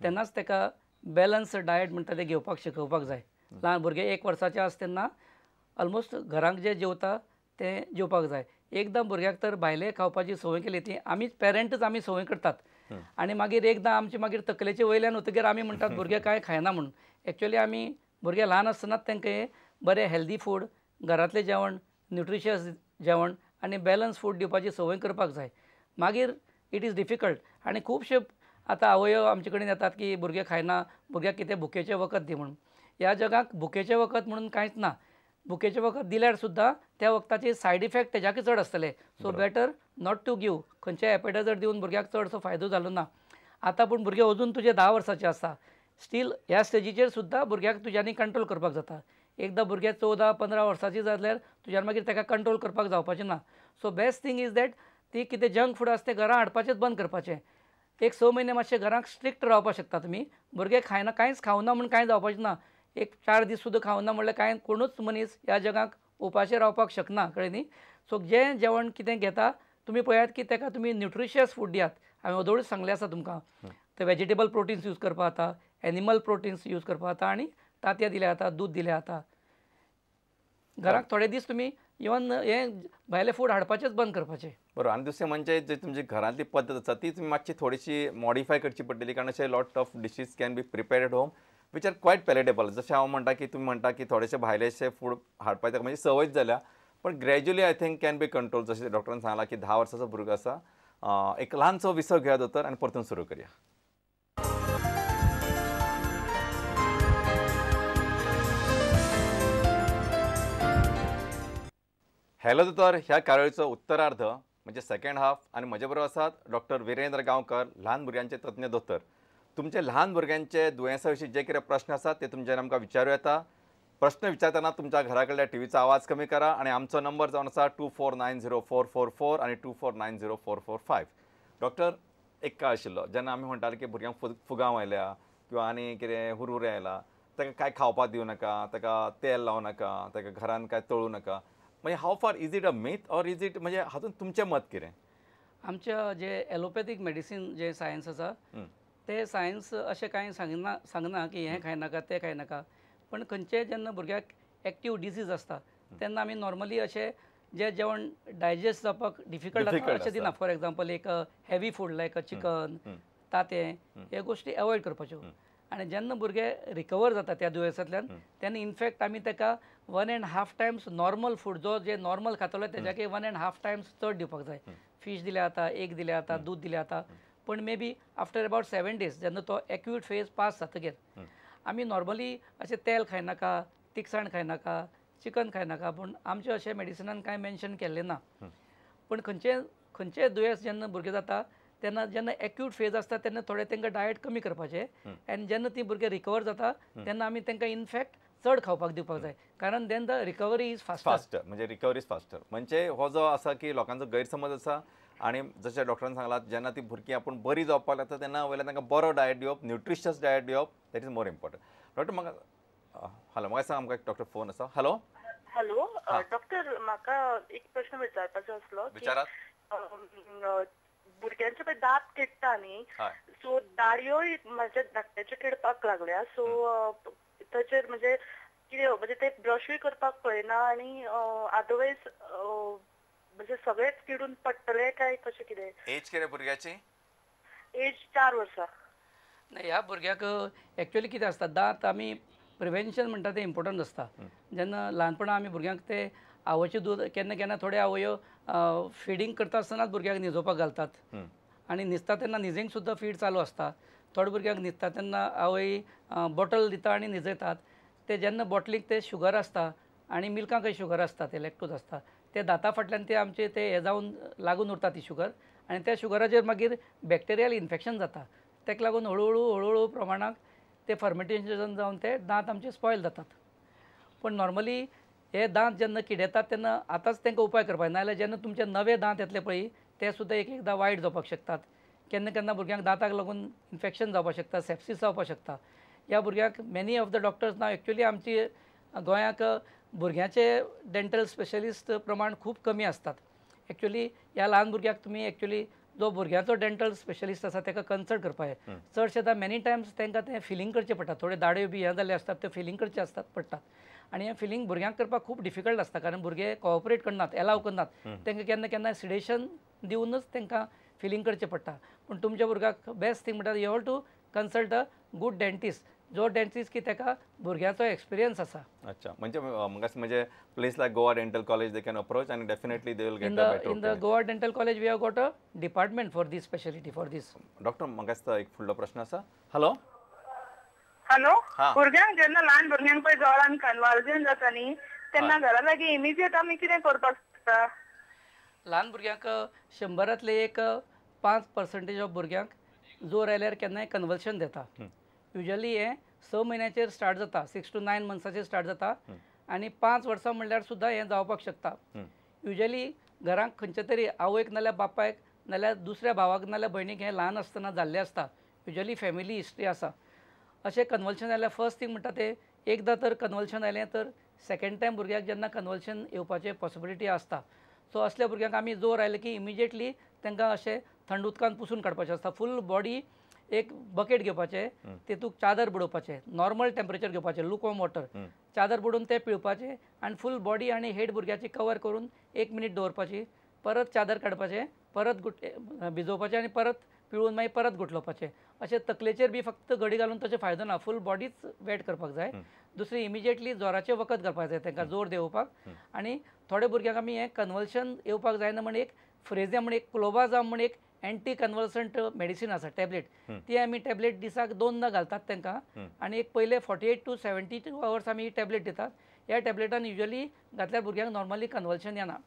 तेन्नाच ताका balance diet म्हणटा तें घेवपाक शिकोवपाक जाय. ल्हान भुरगें 1 वर्साचें आसा तेन्ना ऑलमोस्ट घरांक जें जेवता तें जेवपाक जाय. एकदां भुरग्याक तर भायलें खावपाची संवय केली ती आमीच पेरंटच आमी संवय करतात आनी मागीर एकदां आमचे मागीर तकलेचे वयल्यान वतगीर आमी म्हणटात भुरगे कांय खायना म्हणून. एक्चुअली आमी भुरगे ल्हान आसतनाच तांकां बरें हेल्दी फूड, घरांतलें जेवण, न्युट्रिशियस जेवण आनी बॅलन्स फूड दिवपाची संवय करपाक जाय. मागीर it is difficult. आनी खुबशे आतां आवयो आमचे कडेन येतात की भुरगे खायना, भुरग्याक कितें भुकेचें वखद दी म्हणून. ह्या जगाक भुकेचें वखद म्हणून कांयच ना. भुकेचें वखद दिल्यार सुद्दां त्या वखदाचे सायड इफेक्ट तेज्याकय चड आसतले. So better not to give. खंयच्याय एपेटायजर दिवन भुरग्याक चडसो फायदो जालो ना. आतां पूण भुरगें अजून तुजें 10 वर्साचें आसा, स्टील ह्या स्टेजीचेर सुद्दां भुरग्याक तुज्यांनी कंट्रोल करपाक जाता. एकदां भुरगें 14-15 वर्साचें जाल्यार तुज्यान मागीर ताका कंट्रोल करपाक जावपाचें ना. So best thing is that ती कितें जंक फूड आसा तें घरां हाडपाचेंच बंद करपाचें. एक 6 म्हयने मातशें घरांक स्ट्रिक्ट रावपाक शकता तुमी. भुरगें खायना, कांयच खावना म्हूण कांय जावपाचें ना. एक 4 दीस सुद्दां खावना म्हणल्यार कांय कोणूच मनीस ह्या जगाक उपाशी रावपाक शकना, कळ्ळें न्ही. सो जें जेवण कितें घेता तुमी पळयात की ताका तुमी न्युट्रिशियस फूड दियात. हांवें ओदोळूच सांगलें आसा तुमकां, ते वेजिटेबल प्रोटिन्स यूज करपाक जाता, एनिमल प्रोटिन्स यूज करपाक जाता आनी तांतयां दिल्यार जाता, दूद दिल्यार जाता. घराक थोडे दीस तुमी इवन हें भायलें फूड हाडपाचेंच बंद करपाचें. बरोबर. आनी दुसरें म्हणजे जे तुमची घरांतली पद्दत आसा ती तुमी मातशी थोडीशी मॉडिफाय करची पडटली, कारण अशें lot of dishes can be prepared at home which are quite palatable. जशें हांव म्हणटा की तुमी म्हणटा की थोडेशे भायलेशे फूड हाडपाचे म्हणजे संवयच जाल्या, पण gradually I think can be control. जशें डॉक्टरान सांगलां की 10 वर्साचो भुरगो आसा, एक ल्हानसो विसव घेया दोतोर आनी परतून सुरू करया. हॅलो दोतोर, ह्या कार्यावळीचो उत्तरार्ध म्हणजे सेकंड हाफ आनी म्हजे बरोबर आसात डॉक्टर विरेंद्र गांवकर, ल्हान भुरग्यांचे तज्ञ दोतोर. तुमचे ल्हान भुरग्यांचे दुयेंसा विशीं जे कितें प्रश्न आसात ते तुमच्यान आमकां विचारूं येता. प्रश्न विचारतना तुमच्या घरा कडल्या टीव्हीचो आवाज कमी करा आनी आमचो नंबर जावन आसा 2490444 आनी 2490445. डॉक्टर, एक काळ आशिल्लो जेन्ना आमी म्हणटाले की भुरग्यांक फुगांव आयल्या किंवा आनी कितें हुरहुरे आयला, ताका कांय खावपाक दिवं नाका, ताका तेल लावं नाका, ताका घरान कांय तळूं नाका. म्हणजे how far is it a myth or is it, म्हणजे हातूंत तुमचें मत कितें? आमच्या जे एलोपॅथीक मेडिसीन जे सायन्स आसा ते सायन्स अशें कांय सांगना की हें खायनाका तें खायनाका, पण खंयचेय जेन्ना भुरग्याक एक्टीव डिसीज आसता तेन्ना आमी नॉर्मली अशें जें जेवण डायजेस्ट जावपाक डिफिकल्ट आसता अशें दिना. फॉर एग्जाम्पल एक हेवी फूड लायक चिकन, तांतें, ह्यो गोश्टी एवॉयड करपाच्यो. आनी जेन्ना भुरगे रिकवर जाता त्या दुयेंसांतल्यान तेन्ना इनफेक्ट आमी ताका 1.5 टायम्स नॉर्मल फूड, जो जे नॉर्मल खातलो तेज्याकय 1.5 टायम्स चड दिवपाक जाय. फीश दिल्यार जाता, एग दिल्यार जाता, दूद दिल्यार जाता, पण may be after about 7 days जेन्ना तो एक्यूट फेज पास जातकीर आमी नॉर्मली अशें तेल खायनाका, तिखसाण खायनाका, चिकन खायनाका, पूण आमचें अशें मेडिसिनान कांय मेन्शन केल्लें ना. पूण खंयचेय दुयेंस जेन्ना भुरगें जाता तेन्ना जेन्ना एक्यूट फेज आसता तेन्ना थोडें तांकां डायट कमी करपाचें आनी जेन्ना ती भुरगीं रिकवर जाता तेन्ना आमी तांकां इनफेक्ट चड खावपाक दिवपाक जाय, कारण then the recovery is faster. म्हणजे रिकवरी is faster. म्हणजे हो जो आसा की लोकांचो गैरसमज आसा आनी जशें डॉक्टरान सांगलां जेन्ना ती भुरगीं आपूण बरी जावपाक लागता तेन्ना वयल्यान तांकां बरो डायट दिवप, न्युट्रिशियस डायट दिवप, that is more important. Doctor म्हाका हॅलो, म्हाका सांग, आमकां एक डॉक्टर फोन आसा. हॅलो. हॅलो डॉक्टर, म्हाका एक प्रश्न विचारपाचो आसलो. विचारात. भुरग्यांचे पळय दांत किडटा न्ही, सो दाडयोय म्हाज्या धाकट्याच्यो किडपाक लागल्या, सो ताचेर म्हणजे कितें म्हणजे ते ब्रशूय करपाक पळयना आनी अदरवायज म्हणजे सगळेच किडून पडटले काय कशें कितें? एज कितें भुरग्याची? एज 4 वर्सां. ना, ह्या भुरग्याक एक्चुअली कितें आसता, दांत आमी प्रिवेन्शन म्हणटा तें इम्पोर्टंट आसता. जेन्ना ल्हानपणा आमी भुरग्यांक ते आवयचें दूद केन्ना केन्ना थोडे आवयो फिडींग करता आसतनाच भुरग्यांक न्हिजोवपाक घालतात आनी न्हिजता तेन्ना न्हिजेंक सुद्दां फीड चालू आसता. थोडे भुरग्यांक न्हिजता तेन्ना आवय बॉटल दिता आनी न्हिजयतात. ते जेन्ना बॉटलीक ते शुगर आसता आनी मिल्काकय शुगर आसता, ते लॅक्टोज आसता, ते दांता फाटल्यान ते आमचे ते हे जावन लागून उरता ती शुगर आनी त्या शुगराचेर मागीर बॅक्टेरियल इन्फेक्शन जाता. ताका लागून हळुहळू हळुहळू प्रमाणाक ते फर्मेंटेशन जावन ते दांत आमचे स्पॉयल जातात. पण नॉर्मली हे दांत जेन्ना किडेतात तेन्ना आतांच तांकां उपाय करपाक जाय, नाजाल्यार जेन्ना तुमचे नवे दांत येतले पळय ते सुद्दां एक एकदां वायट जावपाक शकतात. केन्ना केन्ना भुरग्यांक दांताक लागून इन्फेक्शन जावपाक शकता, सेप्सीस जावपाक शकता. ह्या भुरग्यांक many of the doctors now actually आमची गोंयाक भुरग्यांचे डेंटल स्पेशलिस्ट प्रमाण खूब कमी आसतात. एक्चुअली ह्या ल्हान भुरग्याक तुमी एक्चुअली जो भुरग्यांचो डेंटल स्पेशलिस्ट आसा ताका कन्सल्ट करपाक जाय. चडशे आतां मेनी टायम्स तांकां तें फिलींग करचें पडटा, थोडे दाड्यो बी हें जाल्ले आसतात त्यो फिलींग करचें आसतात पडटात आनी हें फिलींग भुरग्यांक करपाक खूब डिफिकल्ट आसता कारण भुरगे कॉपरेट करनात, एलाव करनात. तांकां केन्ना केन्ना सिडेशन दिवनच तांकां फिलींग करचें पडटा. पूण तुमच्या भुरग्याक बेस्ट थींग म्हणटा you have to consult a good dentist, जो डेंटिस्ट की ताका भुरग्याचो एक्सपिरियन्स आसा. अच्छा, म्हणजे म्हणजे place like Goa dental college they can approach and definitely they will get a better. In the Goa dental college we have got a department for this speciality for this. Doctor म्हाका दिसता एक फुडलो प्रश्न आसा. Hello hello, भुरग्यांक जेन्ना ल्हान भुरग्यांक पळय जोरान कन्वल्जन जाता न्ही तेन्ना घरा लागीं इमिजिएट आमी कितें करपाक शकता? ल्हान भुरग्यांक 100रांतले एक 5% ऑफ भुरग्यांक जोर आयल्यार केन्नाय कन्वल्शन जाता. युजली हें 6 म्हयन्याचेर स्टार्ट जाता, 6 to 9 मंथ्साचेर स्टार्ट जाता आनी 5 वर्सां म्हणल्यार सुद्दां हें जावपाक शकता. युजली घरांत खंयच्या तरी आवयक नाल्यार बापायक नाल्यार दुसऱ्या भावाक नाल्यार भयणीक हें ल्हान आसतना जाल्लें आसता. युजली फॅमिली हिस्ट्री आसा. अशें कन्वल्शन आयल्यार फर्स्ट थींग म्हणटा तें एकदां तर कन्वल्शन आयलें तर सेकेंड टायम भुरग्याक जेन्ना कन्वल्शन येवपाचें पॉसिबिलिटी आसता. सो असल्या भुरग्यांक आमी जोर आयले की इमिजिएटली तांकां अशें थंड उदकान पुसून काडपाचें आसता. फूल बॉडी एक बकेट घेवपाचें, तेतूंत चादर बुडोवपाचें, नॉर्मल टेम्परेचर घेवपाचें, लुकवॉर्म वॉटर, चादर बुडोवन तें पिळपाचें आनी फूल बॉडी आनी हेड भुरग्याची कवर करून 1 मिनीट दवरपाची, परत चादर काडपाचें, परत भिजोवपाचें आनी परत पिळून मागीर परत गुठलोवपाचें. अशें तकलेचेर बी फक्त घडी घालून तशें फायदो ना, फूल बॉडीच वेट करपाक जाय. दुसरी इमिजिएटली जोराचें वखद घालपाक जाय तांकां जोर देंवोवपाक. आनी थोडे भुरग्यांक आमी हें कन्वल्शन येवपाक जायना म्हण एक फ्रेजिया म्हण एक क्लोबाजाम म्हण एक एंटी कन्वल्संट मेडिसीन आसा टॅबलेट, ती आमी टॅबलेट दिसाक 2दा घालतात तांकां आनी एक पयले 48 to 72 hours आमी ही टॅबलेट दितात. ह्या टॅबलेटान युजली घातल्यार भुरग्यांक नॉर्मली कन्वल्शन येना.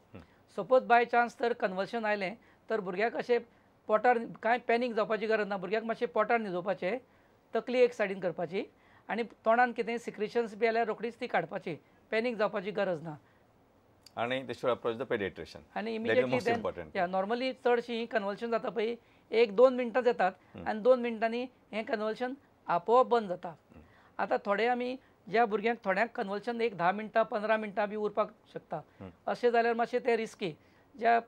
सपोज बाय चान्स तर कन्वल्शन आयलें तर भुरग्याक अशें पोटार कांय पॅनीक जावपाची गरज ना. भुरग्याक मातशें पोटार न्हिदोवपाचें, तकली एक सायडीन करपाची आनी तोंडान कितें सिक्रिशन्स बी आल्यार रोखडीच ती काडपाची, पॅनीक जावपाची गरज ना. आनी they should approach the paediatrician आनी इमिजिएटली या नॉर्मली चडशीं कन्वल्शन जाता पळय 1-2 मिनटां जातात आनी 2 मिनटांनी हें कन्वल्शन आपोआप बंद जाता. आतां थोडे आमी ज्या भुरग्यांक थोड्यांक कन्वल्शन एक 10 मिनटां 15 मिनटां बी उरपाक शकता, अशें जाल्यार मातशें तें रिस्की. ज्या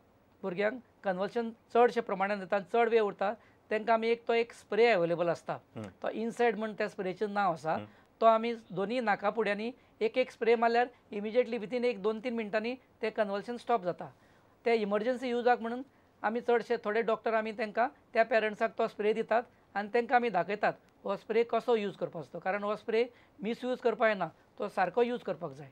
भुरग्यांक कन्वल्शन चडशे प्रमाणान जाता चड वेळ उरता तांकां आमी एक तो एक स्प्रे अवेलेबल आसता, तो इनसायड म्हण त्या स्प्रेचें नांव आसा, तो आमी दोनी नाका पुड्यांनी एक एक स्प्रे मारल्यार इमिजिएटली विथीन एक 2-3 मिनटांनी तें कन्वल्शन स्टॉप जाता. ते इमर्जन्सी युजाक म्हणून आमी चडशे थोडे डॉक्टर आमी तांकां त्या पेरंट्साक तो स्प्रे दितात आनी तांकां आमी दाखयतात हो स्प्रे कसो यूज करपाचो तो, कारण हो स्प्रे मिसयूज करपाक येना, तो सारको यूज करपाक जाय,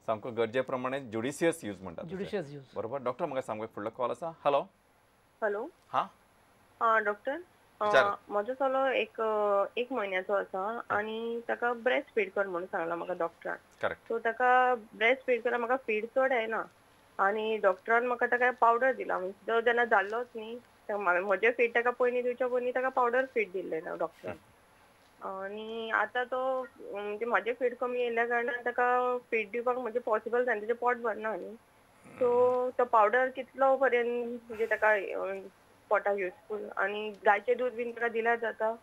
सामको गरजे प्रमाणे जुडिशियस यूज म्हणटात, जुडिशियस यूज. बरोबर. डॉक्टर म्हाका सामको फुडलो कॉल आसा. हॅलो हॅलो, हां डॉक्टर, म्हजो चलो एक म्हयन्याचो आसा आनी ताका ब्रेस्ट फीड कर म्हणून सांगला म्हाका डॉक्टरान. करेक्ट. सो ताका ब्रेस्ट फीड करपाक म्हाका फीड चड येना आनी डॉक्टरान म्हाका ताका पावडर दिला. तो जेन्ना जाल्लोच न्ही म्हजें फीड ताका पयलीं दिवच्या पयलीं ताका पावडर फीड दिल्लें डॉक्टरान आनी आतां तो म्हणजे म्हजें फीड कमी येयल्ल्या कारणान ताका फीड दिवपाक म्हणजे पॉसिबल जायना, तेजें पोट भरना न्ही. सो तो पावडर कितलो पर्यंत म्हणजे ताका पोटाक युजफूल आनी गायचें दूद बीन ताका दिल्यार जाता?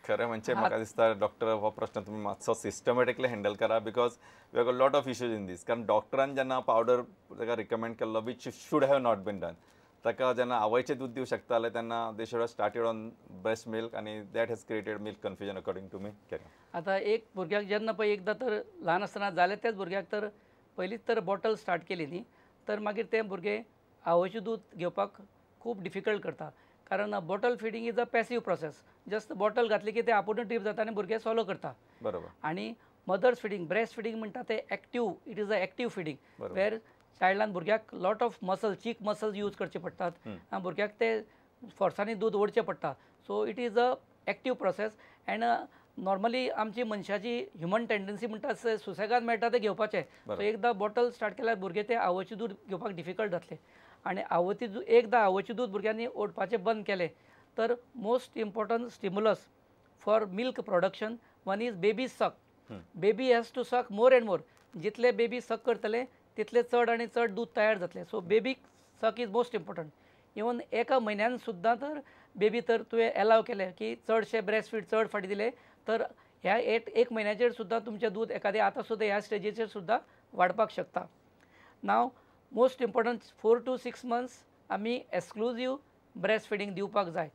खरें म्हणजे म्हाका दिसता डॉक्टर हो प्रश्न तुमी मातसो सिस्टमॅटिकली हँडल करा, because we have a lot of issues in this. कारण डॉक्टरान जेन्ना पावडर ताका रिकमेंड केल्लो which should have not been done, ताका जेन्ना आवयचें दूद दिवं शकतालें तेन्ना they should have started on breast milk आनी that has created milk confusion according to me. आतां एक भुरग्याक जेन्ना पळय एकदां तर ल्हान आसतना जालें त्याच भुरग्याक तर पयलींच तर बॉटल स्टार्ट केली न्ही तर मागीर तें भुरगें आवयचें दूद घेवपाक खूब डिफिकल्ट करता, कारण bottle feeding is a passive process. Just bottle घातली की ते आपुणूच ड्रीप जाता आनी भुरगें सॉलो करता. बरोबर. आनी मदर्स फिडींग, ब्रेस्ट फिडींग म्हणटा ते active, it is a active feeding where चायल्डान भुरग्याक lot of muscle, cheek muscle use करचे पडटात आनी भुरग्याक ते फोर्सांनी दूद ओडचें पडटा. So it is a active process and normally आमची मनशाची ह्युमन टेंडन्सी म्हणटा सुसेगाद मेळटा तें घेवपाचें. सो एकदां बॉटल स्टार्ट केल्यार भुरगें तें आवयचें दूद घेवपाक डिफिकल्ट जातलें आनी आवयचें एकदां आवयचें दूद भुरग्यांनी ओडपाचें बंद केलें तर most important stimulus for milk production one is baby suck. Baby has to suck more and more. जितले बेबी सक करतले तितले चड आनी चड दूद तयार जातलें. So baby suck is most important. Even एका म्हयन्यान सुद्दां तर बेबी तर तुवें एलाव केलें की चडशे ब्रेस्ट फीड चड फाटी दिले तर ह्या एक म्हयन्याचेर सुद्दां तुमचें दूद एखादें आतां सुद्दां ह्या स्टेजीचेर सुद्दां वाडपाक शकता. Now most important 4 to 6 months आमी एक्सक्लुजीव ब्रेस्ट फिडींग दिवपाक जाय.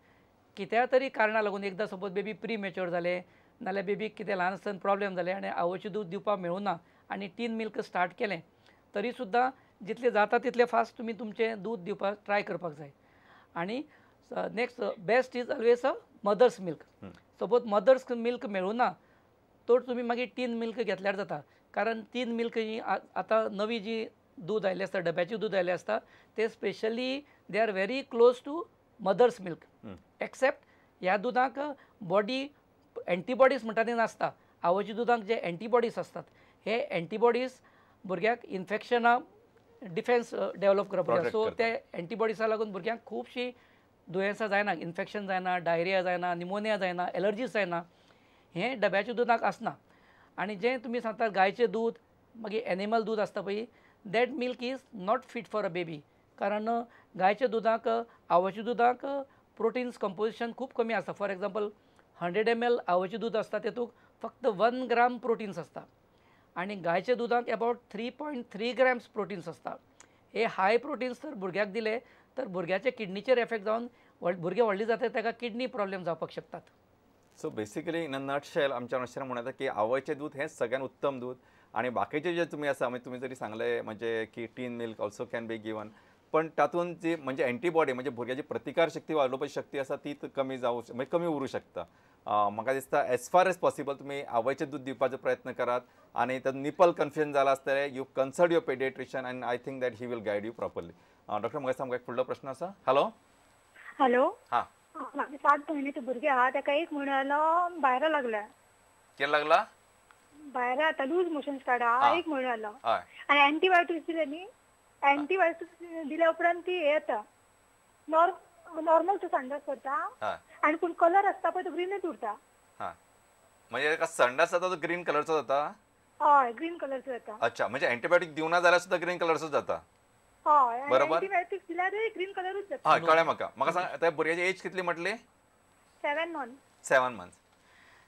कित्या तरी कारणा लागून एकदां सपोज बेबी प्री मॅच्युअर जालें नाल्यार बेबीक कितें ल्हान आसतना प्रॉब्लेम जालें आनी आवयचें दूद दिवपाक मेळूना आनी टीन मिल्क स्टार्ट केलें तरी सुद्दां जितलें जाता तितलें फास्ट तुमी तुमचें दूद दिवपाक ट्राय करपाक जाय. आनी next best is always a mother's milk. Suppose mother's milk मेळूना तर तुमी मागीर टीन मिल्क घेतल्यार जाता, कारण टीन मिल्क ही आतां नवी जी दूद आयिल्लें आसता, डब्याचें दूद आयिल्लें आसता, ते specially they are very close to mother's milk, except ह्या दुदाक बॉडी एंटीबॉडीज म्हणटा ते नासता. आवयच्या दुदाक जे एंटीबॉडीज आसतात हे एंटीबॉडीज भुरग्याक इन्फेक्शनां डिफेन्स डेवलप करप, सो ते एंटीबॉडीसा लागून भुरग्यांक खुबशीं दुयेंसां जायना, इन्फेक्शन जायना, डायरिया जायना, निमोनिया जायना, एलर्जीज जायना, हें डब्याच्या दुदाक आसना. आनी जें तुमी सांगतात गायचें दूद मागीर एनिमल दूद आसता पळय, that milk is not fit for a baby, कारण गायच्या दुदाक आवयच्या दुदाक प्रोटीन्स कंपोजिशन खूब कमी आसता. फॉर एग्जाम्पल 100 ml आवयचें दूद आसता तेतूंत फक्त 1 ग्राम प्रोटीन्स आसता आनी गायच्या दुदाक अबावट 3.3 ग्राम्स प्रोटीन्स आसता. हे हाय प्रोटीन्स तर भुरग्याक दिले तर भुरग्याचे किडनीचेर एफेक्ट जावन भुरगें व्हडलें जाता ताका किडनी प्रॉब्लेम जावपाक शकतात. So basically in a nutshell आमच्या अनुसार म्हणता की आवयचें दूद हें सगळ्यात उत्तम दूद आनी बाकीचे जे तुमी आसा म्हणजे तुमी जरी सांगले म्हणजे की tin milk also can be given, पण तातूंत जी म्हणजे एंटीबॉडी म्हणजे भुरग्याची प्रतिकार शक्ती वाडोवपाची शक्ती आसा ती कमी जावं म्हणजे कमी उरूं शकता. म्हाका दिसता एज फार एज पॉसिबल तुमी आवयचें दूद दिवपाचो प्रयत्न करात आनी तातूंत निपल कन्फ्युजन जाला आसतलें you consult your paediatrician and I think that he will guide you properly. Doctor म्हाका सामको एक फुडलो प्रश्न आसा. हॅलो. हॅलो. हां, म्हाका 7 म्हयन्याचे भुरगें आहा, ताका 1 म्हयनो जालो भायर लागला. केन्ना लागला? भायर आतां लूज मोशन स्टार्ट आहा, 1 म्हयनो जालो. आनी एंटीबायोटिक्स दिले न्ही, एंटीबायोटिक्स दिल्या उपरांत ती हे येता नॉर्मल तो संडास करता आनी पूण कलर आसता पळय तो ग्रीनच उरता. म्हणजे संडास जाता तो ग्रीन कलरचो जाता? हय, ग्रीन कलरचो जाता. अच्छा, म्हणजे एंटीबायोटीक दिवना जाल्यार सुद्दां ग्रीन कलरचो जाता. हय, बरोबर. एंटीबायोटिक्स दिल्यार ग्रीन कलरूच जाता. हय, कळ्ळें म्हाका. म्हाका सांग त्या भुरग्याची एज कितली म्हटली? 7 months. 7 months.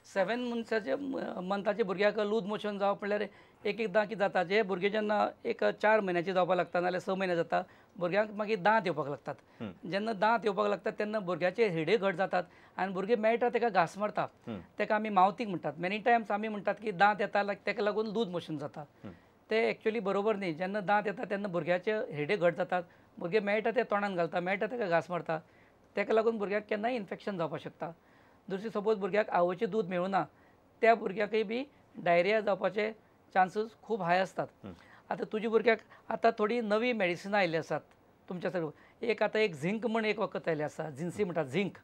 7 मनसाचे मंथाचे भुरग्याक लूज मोशन जावप म्हणल्यार एक एकदां कितें जाता, जे भुरगे जेन्ना एक 4 म्हयन्याचे जावपाक लागता नाल्यार 6 म्हयने जाता भुरग्यांक मागीर दांत येवपाक लागतात. जेन्ना दांत येवपाक लागतात तेन्ना भुरग्याचे हिडे घट जातात आनी भुरगे मेळटा ताका घांस मारता, ताका आमी मावथींग म्हणटात. मेनी टायम्स आमी म्हणटात की दांत येता ताका लागून लूज मोशन जाता, ते एक्चुअली बरोबर न्ही. जेन्ना दांत येता तेन्ना भुरग्याचे हिडे घट जातात, भुरगे मेळटा ते तोंडान घालता, मेळटा ताका घांस मारता, ताका लागून भुरग्याक केन्नाय इन्फेक्शन जावपाक शकता. दुसरी सपोज भुरग्याक आवयचें दूद मेळुना त्या भुरग्याकय बी डायरिया जावपाचे चान्सीस खूब हाय आसतात. आतां तुज्या भुरग्याक आतां थोडी नवी मेडिसिनां आयिल्लीं आसात तुमच्या सगळं, एक आतां एक झिंक म्हण एक वखद आयिल्लें आसा, झिन्सी म्हणटात झिंक.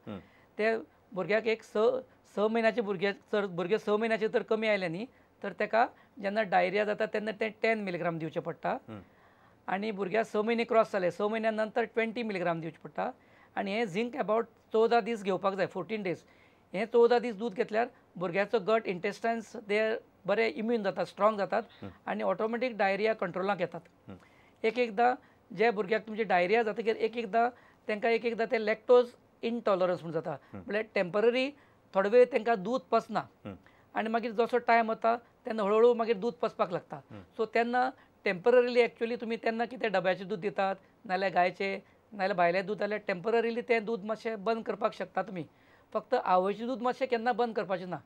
ते भुरग्याक एक 6 म्हयन्याचे भुरगे जर भुरगे 6 म्हयन्याचे तर कमी आयले न्ही तर ताका जेन्ना डायरिया जाता तेन्ना तें 10 मिलीग्राम दिवचें पडटा आनी भुरग्याक 6 म्हयने क्रॉस जाले 6 म्हयन्या नंतर 20 मिलीग्राम दिवचें पडटा. आनी हें झिंक अबावट 14 दीस घेवपाक जाय, 14 डेज. हें 14 दीस दूद घेतल्यार भुरग्याचो गट इंटेस्टायन्स ते बरे इम्यून जातात, स्ट्रॉंग जातात आनी ऑटोमॅटीक डायरिया कंट्रोलाक येतात. एक एकदां जे भुरग्याक तुमची डायरिया जातकीर एक एकदां तांकां एक एकदां ते लॅक्टोज इनटॉलरन्स म्हूण जाता, म्हणल्यार टेम्पररी थोडो वेळ तांकां दूद पचना आनी मागीर जसो टायम वता तेन्ना हळूहळू मागीर दूद पचपाक लागता. सो तेन्ना टेम्पररीली एक्चुअली तुमी तेन्ना कितें डब्याचें दूद दितात नाल्यार गायचें नाल्यार भायलें दूद जाल्यार टेम्पररीली तें दूद मातशें बंद करपाक शकता तुमी. फक्त आवयचें दूद मातशें केन्ना बंद करपाचें ना,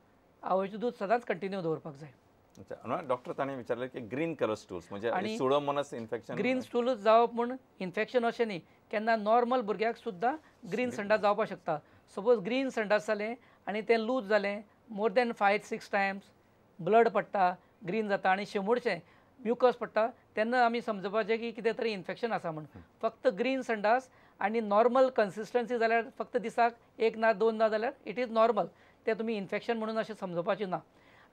आवयचें दूद सदांच कंटिन्यू दवरपाक जाय. अच्छा, डॉक्टर ताणें विचारलें की ग्रीन कलर स्टूल्स म्हणजे सुडोमोनास इन्फेक्शन, ग्रीन स्टूल्स जावप म्हूण इन्फेक्शन अशें न्ही, केन्ना नॉर्मल भुरग्याक सुद्दां ग्रीन संडास जावपाक शकता. सपोज ग्रीन संडास जालें आनी तें लूज जालें मोर दॅन 5-6 टायम्स ब्लड पडटा, ग्रीन जाता आनी शेंबूडचें म्युकस पडटा, तेन्ना आमी समजपाचें की कितें तरी इन्फेक्शन आसा म्हूण. फक्त ग्रीन संडास आनी नॉर्मल कन्सिस्टन्सी जाल्यार फक्त दिसाक 1 ना 2 ना जाल्यार it is normal, तें तुमी इन्फेक्शन म्हणून अशें समजपाचें ना.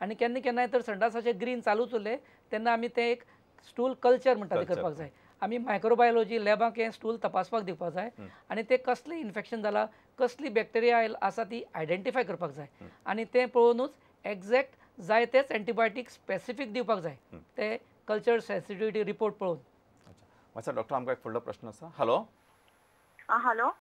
आनी केन्ना केन्नाय तर संडास अशें ग्रीन चालूच उरलें तेन्ना आमी तें एक स्टूल कल्चर म्हणटा तें करपाक जाय. आमी मायक्रोबायोलॉजी लॅबाक हें स्टूल तपासपाक दिवपाक जाय आनी तें कसलें इन्फेक्शन जालां, कसली बॅक्टेरिया आसा ती आयडेंटिफाय करपाक जाय आनी तें पळोवनूच एग्जॅक्ट जाय तेच एंटीबायोटीक स्पेसिफीक दिवपाक जाय, ते कल्चर सेन्सिटिविटी रिपोर्ट पळोवन. अच्छा, डॉक्टर आमकां एक फुडलो प्रश्न आसा. हॅलो. हॅलो.